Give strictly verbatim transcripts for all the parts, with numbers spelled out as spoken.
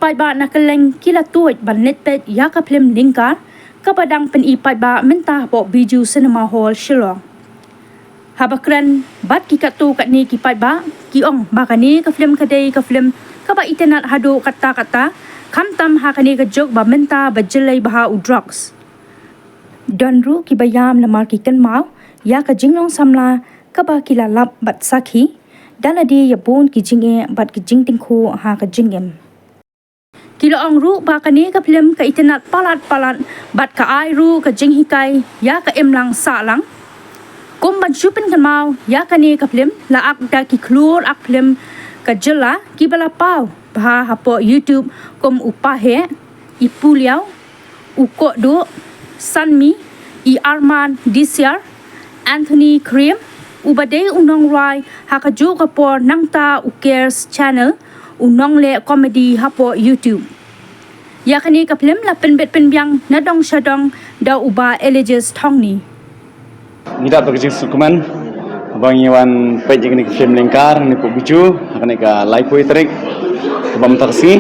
Paidbah na kylleng ki la tuid ban leit peit ïa ka phlim Lyngkar, kaba dang pyni paidbah mynta hapoh Bijou Cinema Hall, Shillong. Haba kren bad ki katto katne ki paidbah, ki ong ba kane ka phlim ka dei ka phlim kaba itynnad haduh katta katta, khamtam ha kane ka juk ba mynta ba jyllei bha u drugs. Don ruh kiba ïam namar ki kynmaw ïa ka jinglong samla kaba ki la lap bad sakhi da lade ïa bun ki jingeh bad ki jingtyngkhuh ha ka jingim. Ki la ong ruh ba kane ka phlim ka itynnad palat palat bad ka ai ruh ka jinghikai ïa ka imlang sahlang. Kum ban shu pynkynmaw ïa kane ka phlim, la ak da ki khlur ak phlim ka jylla kiba la paw bha hapoh YouTube kum u Paheh, i Puliaw, u Kohduh, Sanmi, i Arman Disiar, Anthony Krim, uba dei u nongrwai ha kajuh ka por, nangta u Cares Channel, u nongleh comedy hapoh YouTube. Ïa kane ka phlim la pynbit pynbiang na dong sha dong da u Bah Eligius Thongni. Ngi da ka jingsngewkmen ba ngi wan peit ïa kane ka phlim Lyngkar hangne hapoh Bijou ha kane ka laiphew tarik kaba mynta ka sngi.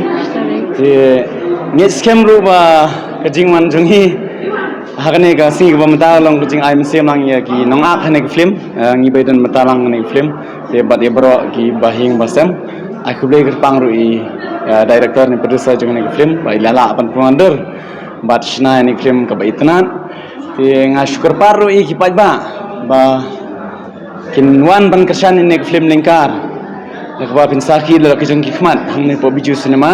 Te ngi skhem ruh ba ka jingwan jong ngi ha kane ka sngi kaba mynta long ka jingai mynsiem lang ïa ki nongak hangne ka phlim. Eh, ngi ba don mynta lang hangne ka phlim. Te bad ïa baroh kiba hiar ba sem. Ai khublei kyrpang ruh ïa, eh, director ne producer jong hangne ka phlim ba i la lah ban pynwandur bad shna ïa kane ka phlim kaba itynnad. Te nga shu kyrpad ruh ïa ki paidbah ba kin wan ban kyrshan ïa kane ka phlim Lyngkar. Kaba pynsakhi da la ki jong ki khmat hangne hapoh Bijou Cinema.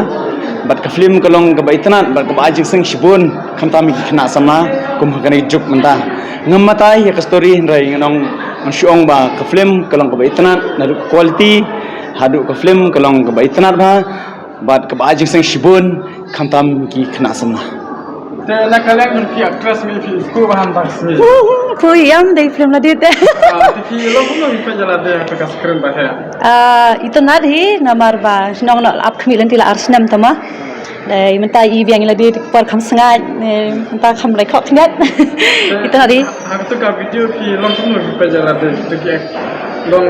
Bad ka phlim ka long kaba itynnad bad kaba ai jingseng shibun, khamtam ïa ki khynnah samla kum ha kane ka juk mynta. Ngam batai ïa ka story hynrei ngan ong, ngan shu ong ba ka phlim ka long kaba itynnad, naduh ka quality haduh ka phlim ka long kaba itynnad bha. Bad kaba ai jingseng shibun, khamtam ki khynnah samla. Te na ka liang jong phi actress, me phi khuid bha hangta ka sngi? Khuid ïa dei phlim lade te. Ah, te phi long kumno phi peit ïa lade ha ka screen ba heh? Ah, itynnad hi namar ba shnong noh ap khmih lynti la ar snem tama. Dei mynta i biang ïa lade te por kham sngaid, ne mynta kham lai khok khyndiat. Itynnad hi. Ha kato ka video phi long kumno phi peit ïa lade, kato ki act-, long,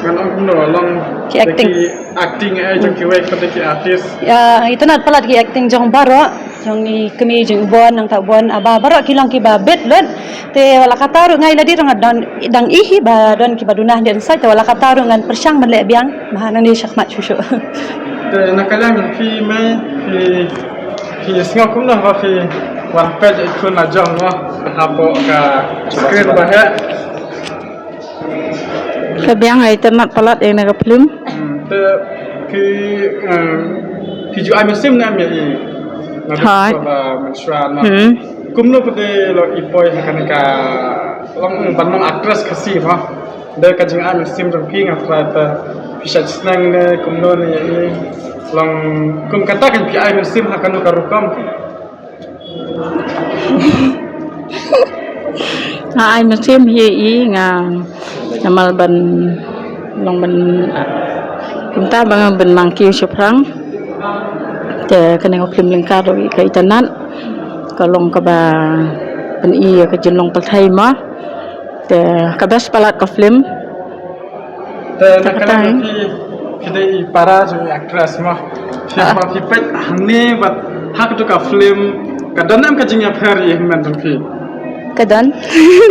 ngan ong kumno, long ki acting. Ki acting, eh, jong kiwei pat ki artist. Ïa, itynnad palat ki acting jong baroh, jong i kmie jong i Bon, nangta Bon, ah, ba baroh ki long kiba bit lut. Te wat la katta ruh nga ïa lade ruh nga dang, dang ih hi ba don kiba duna hynrei sa, te wat la katta ruh ngan pyrshang ban leh biang, ba nangne shakhmat shuh shuh. Te na ka liang phi, me phi, phi sngew kumno ba phi wan peit ïa i khun la jong mo hapoh ka screen ba heh? Ka biang, ha itynnad palat ïa kane ka phlim. Hmm, te phi, eh, phi ju ai mynsiem ne em ïa i? Hooid. Ba mynshwa na. Hmm. Kumno pat de long i poi ha kane ka long ban long actress Khasi mo? Da ka jingai mynsiem jong phi nga trai te phi shait sneng ne kumno ne ïa i? Long kum kata kan phi ai mynsiem ha kano ka rukom? Nga ai mynsiem hi ïa i, nga namar ban long ban, ah, kumta ba ngan ban nang kiew shaphrang. Te kane ka phlim Lyngkar ruh ka itynnad, ka long kaba pyni ïa ka jinglong pyrthei mo. Te ka best palat ka phlim. Te na ka liang jong phi, phi dei i para jong i actress mo. Phi, ah, ba phi peit hangne bad ha kato ka phlim, ka don em ka jingïapher ïa i hynmen jong phi? Ka don.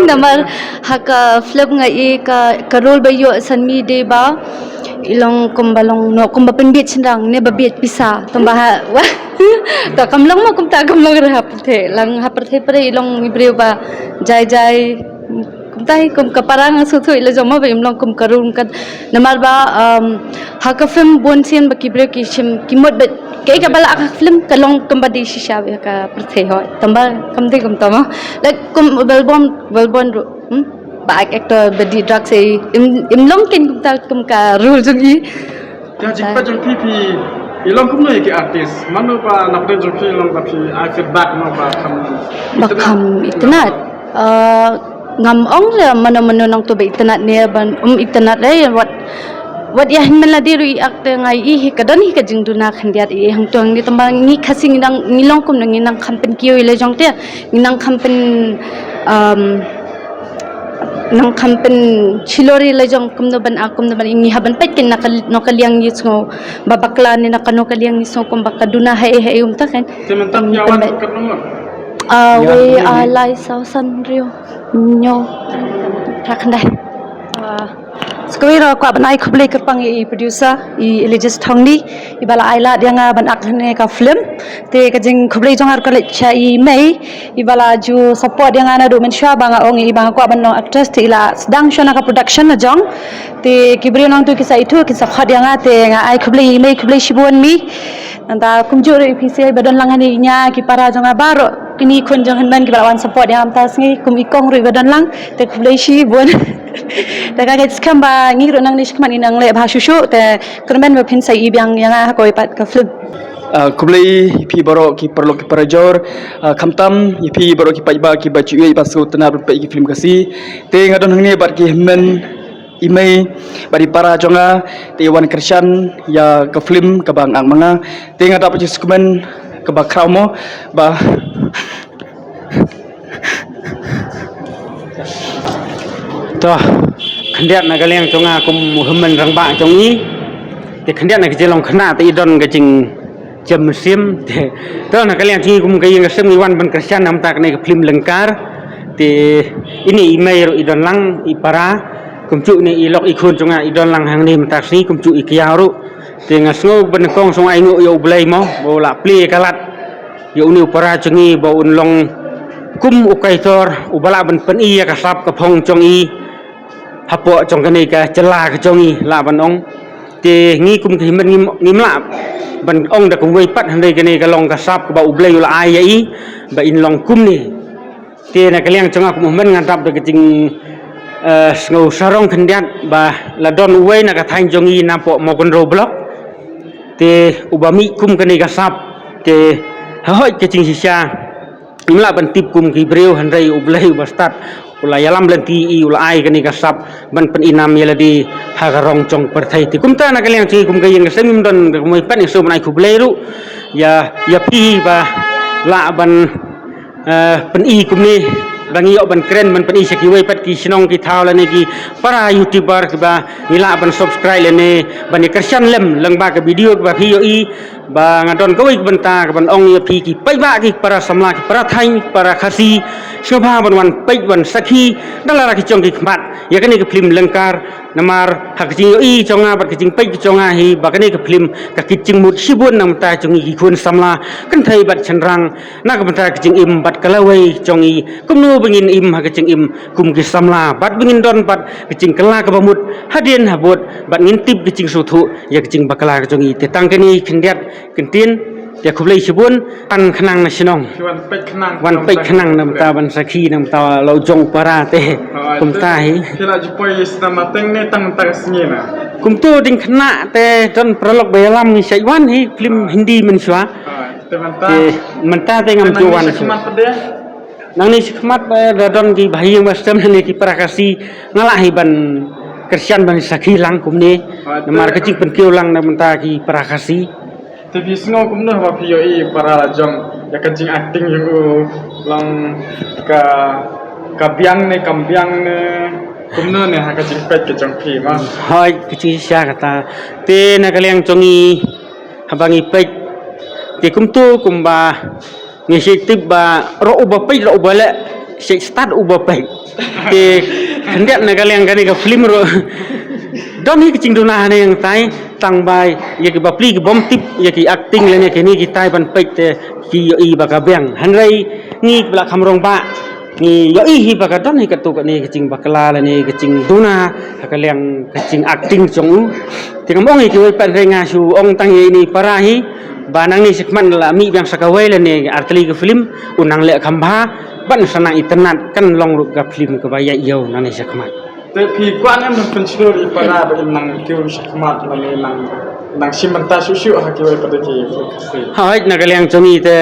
Namar ha ka phlim nga i ka, ka role ba ïoh Sanmi dei ba i long kumba long noh kumba pynbiej shynrang ne ba biej pisa. Tang ba ha, wah. Ta kam long mo kumta, kam long re ha pyrthei. Lang ha pyrthei pyrthei i long i briew ba jai jai. Kumta hi kum ka para nga sngewthuh ïa la jong mo ba im long kum ka rung ka, namar ba, um, ha ka phlim bun sien ba ki briew ki shim ki mut ba kaei kaba lah ha ka phlim ka long kumba dei shisha ba ha ka pyrthei, hooid. Tang ba kam dei kumta mo. Like kum Valbon, Valbon ruh, hmm? Ba actor ba dih drugs, eh, im, im long kein kumta kum ka role jong i. Te ha jingpeit jong phi, phi i long kumno ïa ki artist? Mano ba na pdeng jong phi long ba phi ai feedback mo ba kham, ba itynnad? Kham itynnad. Ah, ngam ong re mano mano nangto ba itynnad ne ban um itynnad re, wat, wat ïa hynmen lade ruh i actor nga i hi ka don hi ka jingduna khyndiat i hangto hangne, tang ba ngi Khasi ngi dang, ngi long kumno, ngi nang kham pynkiew ïa la jong te, ngi nang kham pyn, um, Nang kham pynshilor ïa la jong kumno ban ak kumno ban, ngi hap ban peit kein na ka, na ka liang ïa sngew ba bakla ne na kano ka liang ïa sngew kumba ka duna haei haei kumta kein. Te mynta phi wan kat number? Ah, wei, ah, lai saw san hynriew hynñiew phra khyndai. Ah, sa kawei ruh kwah ban ai khublei kyrpang ïa i producer, i Elijah Thongni, iba la ai lad ïa nga ban ak hangne ka film. Te ka jingkhublei jong nga ruh ka leit sha i Mei, iba la ju support ïa nga naduh mynshuwa ba nga ong ïa i ba nga kwah ban long actress, te i la sdang shuwa na ka production la jong. Te ki briew nangtu ki sa ithuh, ki sa khot ïa nga, te nga ai khublei ïa i Mei, khublei shibun Mi. Nangta kumjuh ruh ïa phi sa ba don lang hangne ïa nga, ki para jong nga baroh, kine khun jong hynmen kiba la wan support ïa nga mynta sngi, kum i Kong ruh iba don lang, te khublei shibun. Te nga ngeit skhem ba ngi ruh nangne shakhmat ngin nang leh bha shuh shuh, te kyrmen ba phin sa ïohi biang ïa nga ha kawei pat ka film. Ah, khublei ïa phi baroh ki paralok ki parajor, ah, khamtam ïa phi baroh ki paidbah kiba ju ïeit ba sngewtynnat ban peit ki film Khasi. Te nga don hangne bad ki hynmen, i Mei bad i para jong nga, te i wan kyrshan ïa ka film kaba nga ak ma nga. Te nga dap jingsngewkmen kaba khraw mo ba To, khyndiat na ka liang jong nga kum u hynmen rangbah jong i. Te khyndiat na ka jinglong khynnah te i don ka jingjem mynsiem. Te to na ka liang jong i kum ka ïing ka sem ngi wan ban kyrshan na ka bynta kane ka film Lyngkar. Te ine i Mei ruh i don lang, i para. Kumjuh ine i lok i khun jong nga i don lang hangne mynta ka sngi, kumjuh i Kiaw ruh. Te nga sngew ba nyngkong sngew ai nguh ïa U Blei mo ba u la plie ka lad ïa une u para jong ngi ba un long kum u kaitor uba lah ban pyni ïa ka sap ka phong jong i hapoh jong kane ka jylla ka jong ngi lah ban ong. Te ngi kum ki hynmen ngim, ngim lah ban ong da kumwei pat, hynrei kane ka long ka sap kaba U Blei u la ai ïa i ba in long kumne. Te na ka liang jong nga kum u hynmen nga dap da ka jing, eh, sngewsarong khyndiat ba la don uwei na ka thaiñ jong ngi napoh Mawkynrew Block. Te uba mih kum kane ka sap, te ha hoi ka jingshisha ngim lah ban tip kum ki briew, hynrei U Blei uba stad u la ïalam lynti ïa i, u la ai kane ka sap ban pyni nam ïa lade ha ka rong jong pyrthei. Te kumta na ka liang jong ngi kum ka ïing ka sem ngim don da kumwei pat, ngi sngewbha ban ai khublei ruh ïa, ïa phi ba lah ban eh, pyni kumne ba ngi ïoh ban kren ban pyni sha kiwei pat ki shnong ki thaw lane ki para YouTuber kiba ngi lah ban subscribe lane ban ïa kyrshan lem lyngba ka video kaba phi ïohi. Ba nga don kawei ka bynta kaban ong ïa phi ki paidbah, ki para samla, ki para thaiñ, ki para Khasi, sngewbha ban wan peit wan sakhi da la ki jong ki khmat ïa kane ka film Lyngkar. Namar ha ka jingïohi jong nga bad ka jingpeit ka jong nga hi ba kane ka film ka kit jingmut shibun na ka bynta jong ngi ki khun samla kynthei bad shynrang, na ka bynta ka jingim bad ka lawei jong ngi, kumno ba ngin im ha ka jingim kum ki samla bad ba ngin don bad ka jingkylla kaba mut hadien habud bad ngin tip ka jingsngewthuh ïa ka jingbakla ka jong ngi. Te tang kane khyndiat kyntien, te khublei shibun. Wan khnang na shnong. Phi wan peit khnang. Wan peit khnang na bynta ban sakhi na bynta la u jong para te. Kumta hi. Phi la ju poi ïa snem mateng ne tang mynta ka sngi na? Kumto ding khynnah te don paralok ba ïalam ngi shait wan hi film Hindi mynshuwa. Te mynta, te mynta te ngam ju wan shuh. Nangne shakhmat ba da don ki bahaïing bahastem ne ki para Khasi, nga lah hi ban kyrshan ban sakhi lang kumne. Namar ka jingpynkiew lang na bynta ki para Khasi. Te phi sngew kumno haba phi ïohi para la jong ïa ka jingacting jong u, long ka, ka biang ne kam biang ne, kumno ne ha ka jingpeit ka jong phi ma? Hooid, ka jingshisha kata. Te na ka liang jong ngi haba ngi peit, te kumto kumba ngi shait tip ba ruh uba peit ruh uba leh, shait stad uba peit. Te khyndiat na ka liang kane ka film ruh don hi ka jingduna hangne hangtai, tang ba ïa ki bapli ki bym tip ïa ki acting lane kine kitai ban peit te ki ïohi ba ka biang. Hynrei ngi ba la kham rangbah ngi ïohi hi ba ka don hi katto katne ka jingbakla lane ka jingduna ha ka liang ka jingacting jong u. Te ngam ong ïa kiwei pat, hynrei nga shu ong tang ïa ine i para hi ba nangne shakhmat la mih biang sa kawei lane ar tylli ka film, u nang leh kham bha ban sa nang itynnad, kan long ruh ka film kaba ïaid ïew nangne shakhmat. Te phi kwah ne em ban pynshlur ïa i para ba in nang kiew shakhmat lane nang, nang shim bynta shuh shuh ha kiwei pat ki film Khasi? Hooid, na ka liang jong ngi te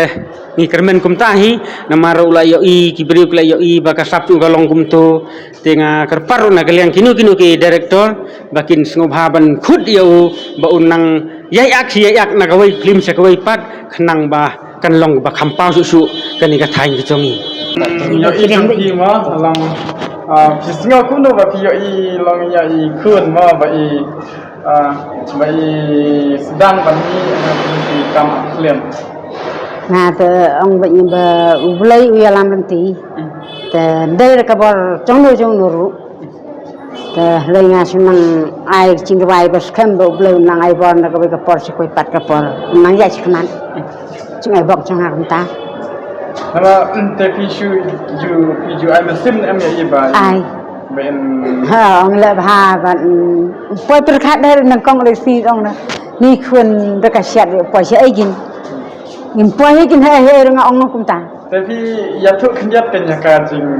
ngi kyrmen kumta hi, namar u la ïohi, ki briew ki la ïohi ba ka sap jong u ka long kumto. Te nga kyrpad ruh na ka liang kino kino ki director ba kin sngewbha ban khut ïa u ba un nang ïai ak shi ïai ak na kawei film sha kawei pat, khnang ba kan long ba kham paw shuh shuh kane ka thaiñ ka jong ngi. Hmm, ïohi jong phi mo, long Ah, phi sngew kumno ba phi ïohi long ïa i khun mo ba i, ah, ba i sdang ban mih ha ki kam film? Nga te ong ba ngi ba U Blei u ïalam lynti. Te dei da ka bor jong no jong no ruh. Te lei nga shu nang ai jingrwai ba skhem ba U Blei u nang ai bor na kawei ka por sha kawei pat ka por. U nang ïaid shakhmat. Jingai bok jong nga kumta. Namar te phi shu ju, phi ju ai mynsiem em ïa i ba? Ai. Ba in. Ha, ong leh bha ba, mm, poi pyrkhat da nyngkong lei si ong na. Ni khun da ka siat poi sha ei kin. Ngin poi hi kin hei hei nga ong kumta. Te phi ïathuh khyndiat ken ïa ka jing,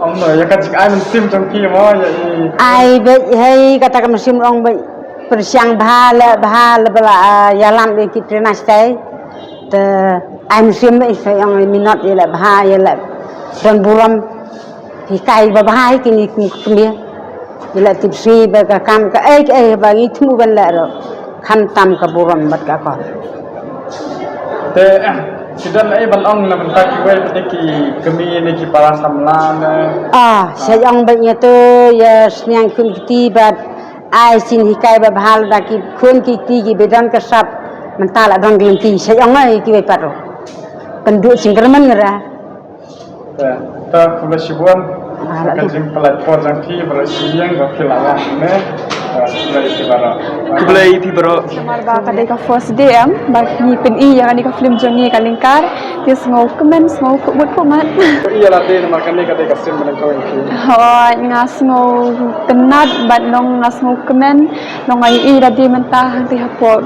ong no, ïa ka jingai mynsiem jong phi mo, ïa i. Ai beit hei, kata ka mynsiem ong beit pyrshang bha leh bha leh ba la, ah, ïalam ïa ki trina stai. Te ai mynsiem beit sa ong minot ïa leh bha ïa leh don burom. Hikai ba bha hi kine ki kmie. Ïa leh tipsui ba ka kam kaei kaei ba ngi thmu ban leh ruh. Khamtam ka burom bad ka kor. Te, eh, ki don ei ban ong na bynta kiwei pat ki kmie ne ki para samla ne? Ah, sa ong bad ïa to ïa sniang khun kti bad ai sien hikai ba bha lada ki khun ki kti ki ba don ka sap mynta la don ki lynti sa ong ei kiwei pat ruh. Pynduh singkyrmen ra. Te, te khublei shibun. Ah, ka jingpynlait por jong phi baroh shi ïing ba phi la wan ne. Te khublei ïa phi baroh. Khublei ïa phi baroh. Namar ba ka dei ka first day em ba ngi pyni ïa kane ka film jong ngi Ka Lyngkar. Te sngewkmen, sngewkmen khublei. Ïa lade namar kane ka dei ka film ba nyngkong ïa phi. Hooid, nga sngewtynnat bad long nga sngewkmen. Long nga ïohi lade mynta hangtei hapoh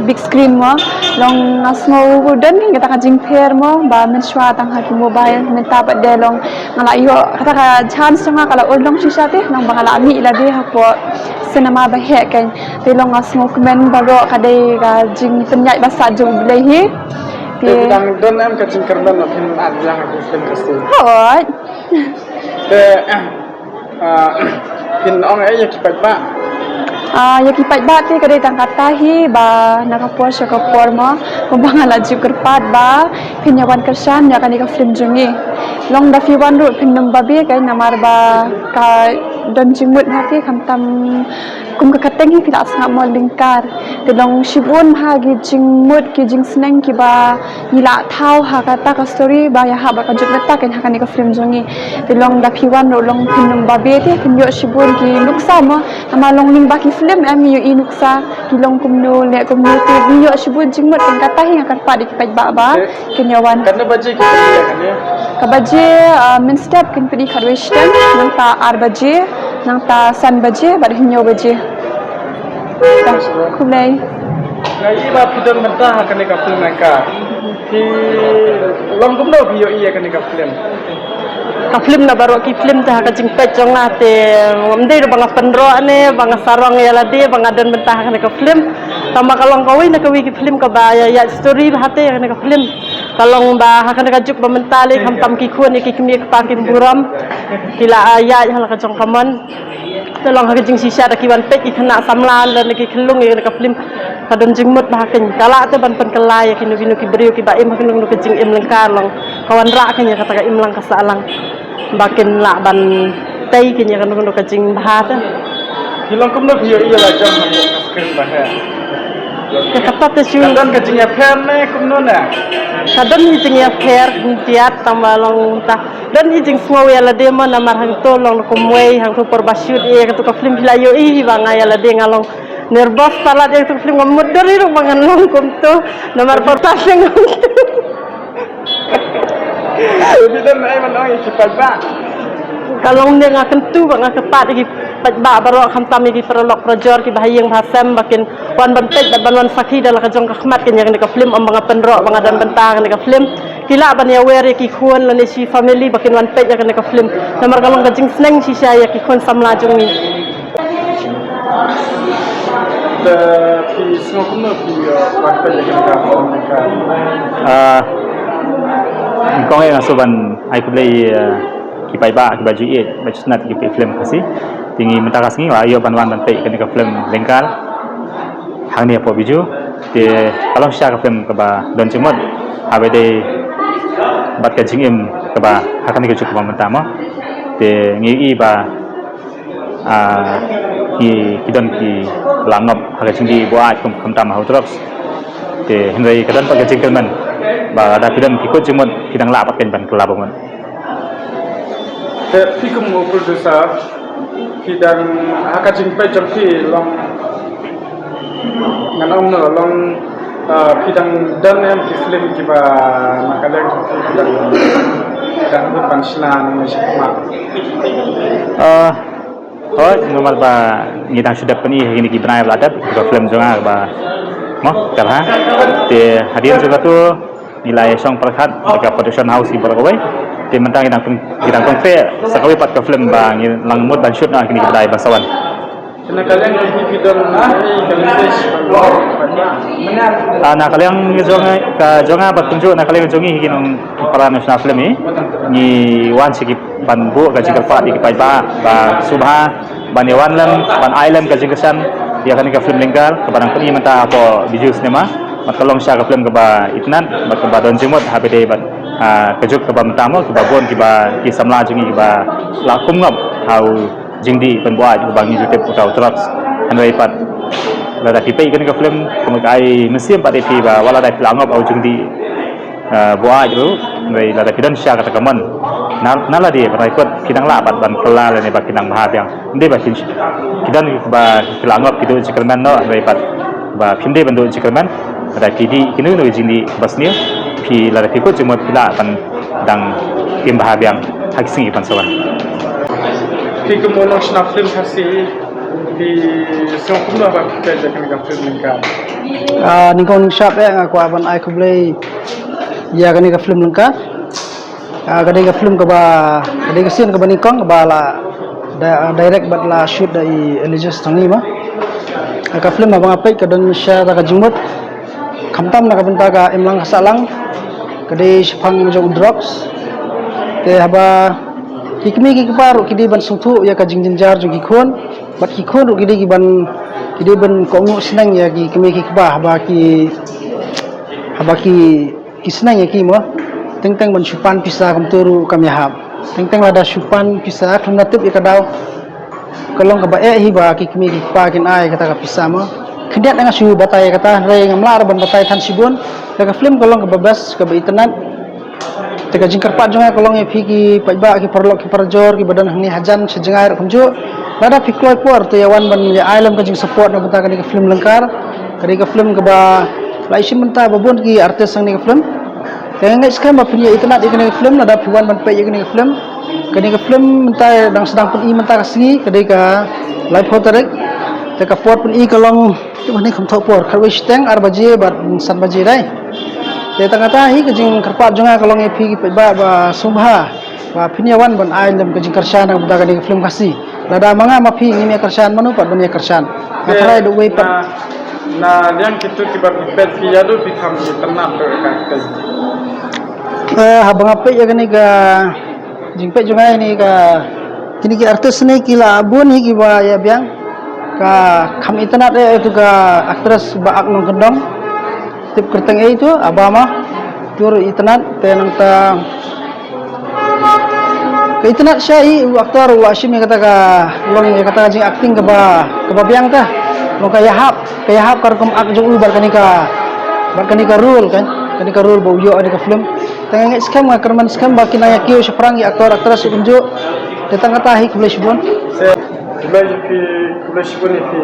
big screen mo. Long nga sngew don kata ka jingpher mo ba mynshuwa tang ha ki mobile, mynta pat de long nga la ïoh kata ka chance jong nga ka la urlong shisha te long ba nga la mih lade hapoh cinema ba heh kein. Te long nga sngewkmen baroh, ka dei ka jingpynïaid ba sah jong U Blei hi. Te phi dang don em ka jingkyrmen ba phin act biang ha ki film Khasi? Hooid. Te, eh, Ah, phin ong ei ïa ki paidbah? Ah, ïa ki paidbah te ka dei tang kata hi ba na ka por sha ka por mo, kumba nga la ju kyrpad ba phin ïa wan kyrshan ïa kane ka film jong ngi. Long da phi wan ruh phin nym babe kein namar ba ka don jingmut ha ki khamtam kum ka kyrteng hi phi la sngap mo Lyngkar. Te long shibun ha ki jingmut ki jingsneng kiba ngi la thaw ha kata ka story ba ïahap bad ka juk bynta kein ha kane ka film jong ngi. Te long da phi wan ruh long phin nym babe te phin ïoh shibun ki nuksa mo. Namar long lyngba ki film em ngi ïohi nuksa ki long kumno leh kumno te ngi ïoh shibun jingmut kein kata hi nga kyrpad ïa ki paidbah ba kin ïa wan. Katno baje ki pynlong kane? Ka baje, ah, mynstep kin pynlong khatwei shiteng, nangta ar baje, nangta san baje bad hynñiew baje. Khublei. Nga ïohi ba phi don bynta ha kane ka film Lyngkar. Phi long kumno phi ïohi ïa kane ka film? Ka film na baroh ki film te ha ka jingpeit jong nga te ngam dei ba nga pynroh ne ba nga sarong ïa lade ba nga don bynta ha kane ka film. Tangba ka long kawei na kawei ki film kaba ïa, ïa story ba ha te ha kane ka film. Ka long ba ha kane ka juk ba mynta lei khamtam ki khun ïa ki kmie kpa kim burom. Ki la, ah, ïaid ha la ka jong ka mon. Te long ha ka jingshisha da ki wan peit ki khynnah samla lane ki khyllung ïa kane ka film. Ka don jingmut ba ha kein ka lah te ban pynkylla ïa kino kino ki briew kiba im ha kano kano ka jingim lyngkar long. Ka wanrah kein ïa kata ka imlang ka sahlang. Ba kin lah ban tei kein ïa kano kano ka jingbha te. Phi long kumno phi ïohi ïa la jong ha ka screen ba heh? Ïa kata te shu. Ka don ka jingïapher ne kumno ne? Ka don hi jingïapher, hyntiat tangba long ta. Don hi jingsngew ïa lade mo namar hangto long kumwei hangto por ba shoot ïa kato ka film phi la ïohi hi ba nga ïa lade nga long nervous palat ïa kato ka film, ngam mut dor hi ruh ba ngan long kumto namar por ta seng kumto. Phi don ei ban ong ïa ki paidbah? Ka long ne nga kyntu ba nga kyrpad ïa ki paidbah baroh khamtam ïa ki paralok parajor kiba ha ïing ba ha sem ba kin wan ban peit bad ban wan sakhi da la ka jong ka khmat kein ïa kane ka film, ym ba nga pynroh ba nga don bynta ha kane ka film. Ki lah ban ïawer ïa ki khun lane shi family ba kin wan peit ïa kane ka film. Namar ka long ka jingsneng shisha ïa ki khun samla jong ngi. Te phi sngew kumno phi, uh, wan peit ïa kane ka film Lyngkar? Ah, nyngkong eh nga sngewbha ban ai khublei, uh, ki paidbah kiba ju ïeit ba ju sngewtynnat ïa ki film Khasi. Te ngi mynta ka sngi la ïoh ban wan ban peit ïa kane ka film Lyngkar hangne hapoh Bijou. Te ka long shisha ka film kaba don jingmut haba ïadei bad ka jingim kaba ha kane ka juk kaba mynta mo. Te ngi i ba, ah, ki, ki don ki la ngop ha ka jingdih buaid kum khamtam ha u drugs. Te hynrei ka don pat ka jingkyrmen ba lada phi don ki kut jingmut phi dang lah pat kein ban kylla bamut. Te phi kum u producer, phi dang ha ka jingpeit jong phi long, ngan ong no long, ah, phi dang don em ki film kiba na ka liang jong phi dang, dang mut ban shna nang shi ma? Ah, hooid, namar ba ngi dang shu dep pyni ha kine ki bnai ba la dep, ka film jong nga ba mo Karha. Te hadien jong katu ngi la ïashong pyrkhat bad ka production house kiba la kawei. Te mynta ngi dang pyn-, ngi dang pynpeh sa kawei pat ka film ba ngi la mut ban shoot na kine ki bnai ba sa wan. Na ka liang jong phi, phi don ei ka message ban, ban, ban, ah, na ka liang jong, ka jong nga bad kumjuh na ka liang jong ngi ki nong para national film ngi, ngi wan sha ki ban buh ka jingkyrpad ïa ki paidbah ba sngewbha ban ïa wan lem ban ai lem ka jingkyrshan ïa kane ka film lyngkar kaba dang pyni mynta hapoh Bijou Cinema. Bad ka long shisha ka film kaba itynnad bad kaba don jingmut ha ba dei bad, ah, ka juk kaba mynta mo kiba bun kiba ki samla jong ngi kiba la kum ngop ha u jingdih pynbuaid uba ngi ju tip uta u drugs. Hynrei pat lada phi peit kane ka film ka mut ka ai mynsiem pat ïa phi ba wat lada phi la ngop ha u jingdih, eh, buaid ruh, hynrei lada phi don shisha kata ka mon na, na lade ba dei kut phi dang lah pat ban kylla lane ba phi dang bha biang. Ym dei ba phin, ki don ba ki la ngop ki duh jingkyrmen noh, hynrei pat ba phim dei ban duh jingkyrmen. Lada phi dih kino kino ki jingdih ba sniew, phi lada phi kut jingmut phi lah ban dang im bha biang ha ki sngi ban sa wan. Phi kum u nongshna film Khasi, phi sngew kumno ba phi peit ïa kane ka film lyngkar? Ah, nyngkong nyngshap eh nga kwah ban ai khublei ïa kane ka film lyngkar. Ah, ka dei ka film kaba, ka dei ka sien kaba nyngkong kaba la da, direct bad la shoot da i Elijah Stanley ma. Ah, ka film haba nga peit ka don shisha ka jingmut. Khamtam na ka bynta ka imlang ka sahlang, ka dei shaphang jong u drugs. Te haba ki kmie ki kpa ruh ki dei ban sngewthuh ïa ka jingjynjar jong ki khun, bad ki khun ruh ki dei ki ban, ki dei ban kohnguh sneng ïa ki kmie ki kpa haba ki, haba ki, ki sneng ïa ki mo. Teng teng ban shu pan pisa kumta ruh kam ïahap. Teng teng lada shu pan pisa khlem da tip ïa ka daw. Ka long kaba eh hi ba ki kmie ki kpa kin ai kata ka pisa mo. Khyndiat nga shu batai kata, hynrei ngam lah ban batai than shibun. Ka film ka long kaba best, kaba itynnad. Te ka jingkyrpad jong nga ka long ïa phi ki paidbah, ki paralok, ki parajor kiba don hangne hajan sha jngai ruh kumjuh. Lada phi kloi por te ïa wan ban ïa ai lem ka jingsupport na bynta kane ka film lyngkar. Ka dei ka film kaba la ïashim bynta ba bun ki artist hangne ka film. Te nga ngeit skhem ba phin ïa itynnad ïa kane ka film lada phi wan ban peit ïa kane ka film. Kane ka film mynta dang sdang pyni mynta ka sngi, ka dei ka laiphew tarik. Te ka por pyni ka long, tip hangne kumto por, khatwei shiteng, ar baje bad san baje dei. Te tang kata hi ka jingkyrpad jong nga ka long ïa phi ki paidbah ba sngewbha ba phin ïa wan ban ai lem ka jingkyrshan na ka bynta kane ka film Khasi. Lada ma nga ma phi ngim ïa kyrshan, mano pat ban ïa kyrshan? Nga tharai da uwei pat. Na, na liang kito kiba phi peit phi ïa duh phi kham itynnad ka acting? Eh, haba nga peit ïa kane ka jingpeit jong nga ïa kane ka, kine ki artist ne ki la bun hi kiba ïa biang. Ka kham itynnad eh ïa itu ka actress ba ak nongkyndong. Tip kyrteng eh itu, Aba ma. Itu ruh itynnad te nangta ka itynnad shisha hi u actor u la shim ïa kata ka long ïa kata ka jingacting kaba, kaba biang ta. Long ka ïahap, ka ïahap ka rukom ak jong u bad kane ka, bad kane ka role kan, kane ka role ba u ïoh ha kane ka film. Te nga ngeit skhem, nga kyrmen skhem ba kin nang ïa kiew shaphrang ïa actor actress kumjuh. Te tang kata hi, khublei shibun. Khublei ïa phi, khublei shibun ïa phi.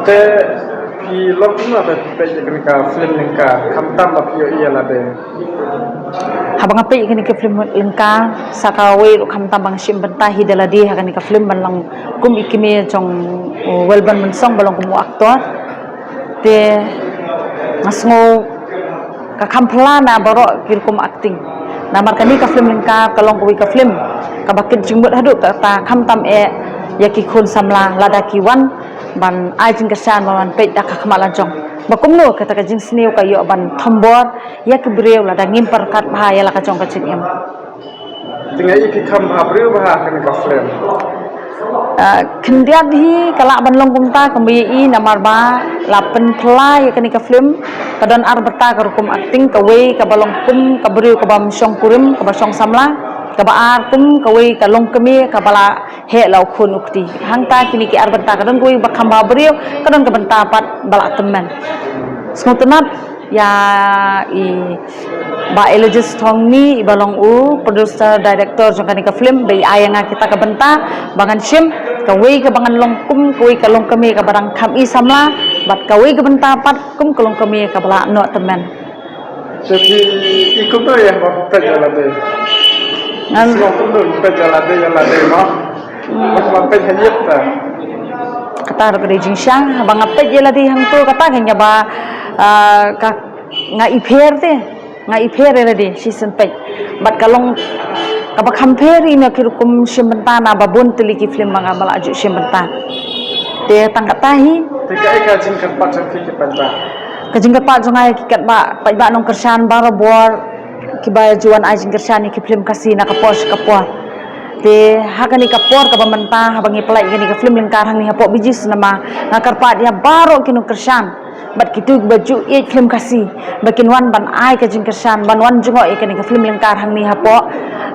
Te phi long kumno ba phi peit ïa kane ka film lyngkar, khamtam ba phi ïohi ïa lade? Haba nga peit ïa kane ka film lyngkar, sa kawei ruh khamtam ba nga shim bynta hi da lade ha kane ka film ban long kum i kmie jong u Welburn Mynsong ba long kum u actor. Te nga sngew ka kham phylla na baroh ki rukom acting. Namar kane ka film lyngkar ka long kawei ka film kaba kit jingmut haduh katta, khamtam eh ïa ki khun samla lada ki wan ban ai jingkyrshan, ban wan peit da ka khmat la jong. Ba kumno kata ka jingsniew ka ïoh ban thombor ïa ki briew lada ngim pyrkhat bha ïa la ka jong ka jingim. Te nga i phi kham bha briew bha ha kane ka film. Ah, khyndiat hi ka lah ban long kumta, kumba ïa i namar ba la pynphylla ïa kane ka film. Ka don ar bynta ka rukom acting, kawei kaba long kum ka briew kaba ym shong kurim, kaba shong samla. Kaba ar kum kawei ka longkmie kaba la heh la u khun u kti. Hangta kine ki ar bynta, ka don kawei ba kham bhabriew, ka don ka bynta pat ba la tymmen. Sngewtynnat ïa i Bah Elijah Thongni, iba long u producer director jong kane ka film, ba i ai ïa nga kita ka bynta ba ngan shim, kawei kaba ngan long kum kawei ka longkmie kaba dang kham i samla, bad kawei ka bynta pat kum ka longkmie kaba la noh tymmen. Te phi i kumno ïa ba peit ïa lade? Ngan sngewthuh kumno peit ïa lade, ïa lade ma. Ba peit ha ïep ta. Kata ruh ka dei jingshisha, ba nga peit ïa lade hangto, kata ka ïa ba, ah, ka nga i pher te. Nga i pher ïa lade shisien peit. Bad ka long kaba kham pher ïa ki rukom shim bynta na ba bun tylli ki film ba nga ba la ju shim bynta. Te tang kata hi. Te kaei ka jingkyrpad jong phi ki paidbah? Ka jingkyrpad jong nga ïa ki katba, paidbah nongkyrshan barabor, kiba ju wan ai jingkyrshan ïa ki film Khasi na ka por sha ka por. Te ha kane ka por kaba mynta, haba ngi pynlait ïa kane ka film lyngkar hangne hapoh Bijou Cinema, nga kyrpad ïa baroh ki nongkyrshan bad kito kiba ju ïeit film Khasi ba kin wan ban ai ka jingkyrshan, ban wan jngoh ïa kane ka film lyngkar hangne hapoh,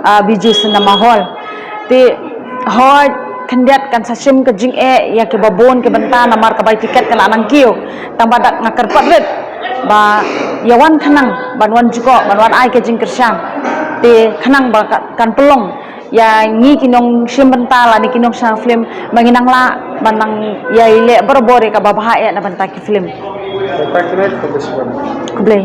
ah, Bijou Cinema Hall. Te hooid, khyndiat kan sa shim ka jingeh ïa kiba bun ki bynta namar ka bai tiket ka la nang kiew. Tang ba dak nga kyrpad rit ba ïa wan khnang ban wan jngoh, ban wan ai ka jingkyrshan. Te khnang ba ka, kan pynlong ïa ngi ki nongshim bynta lane ki nongshna film ba ngin nang lah ban nang ïai leh barabor ïa kaba bha eh na bynta ki film. Te tang kine, khublei shibun. Khublei.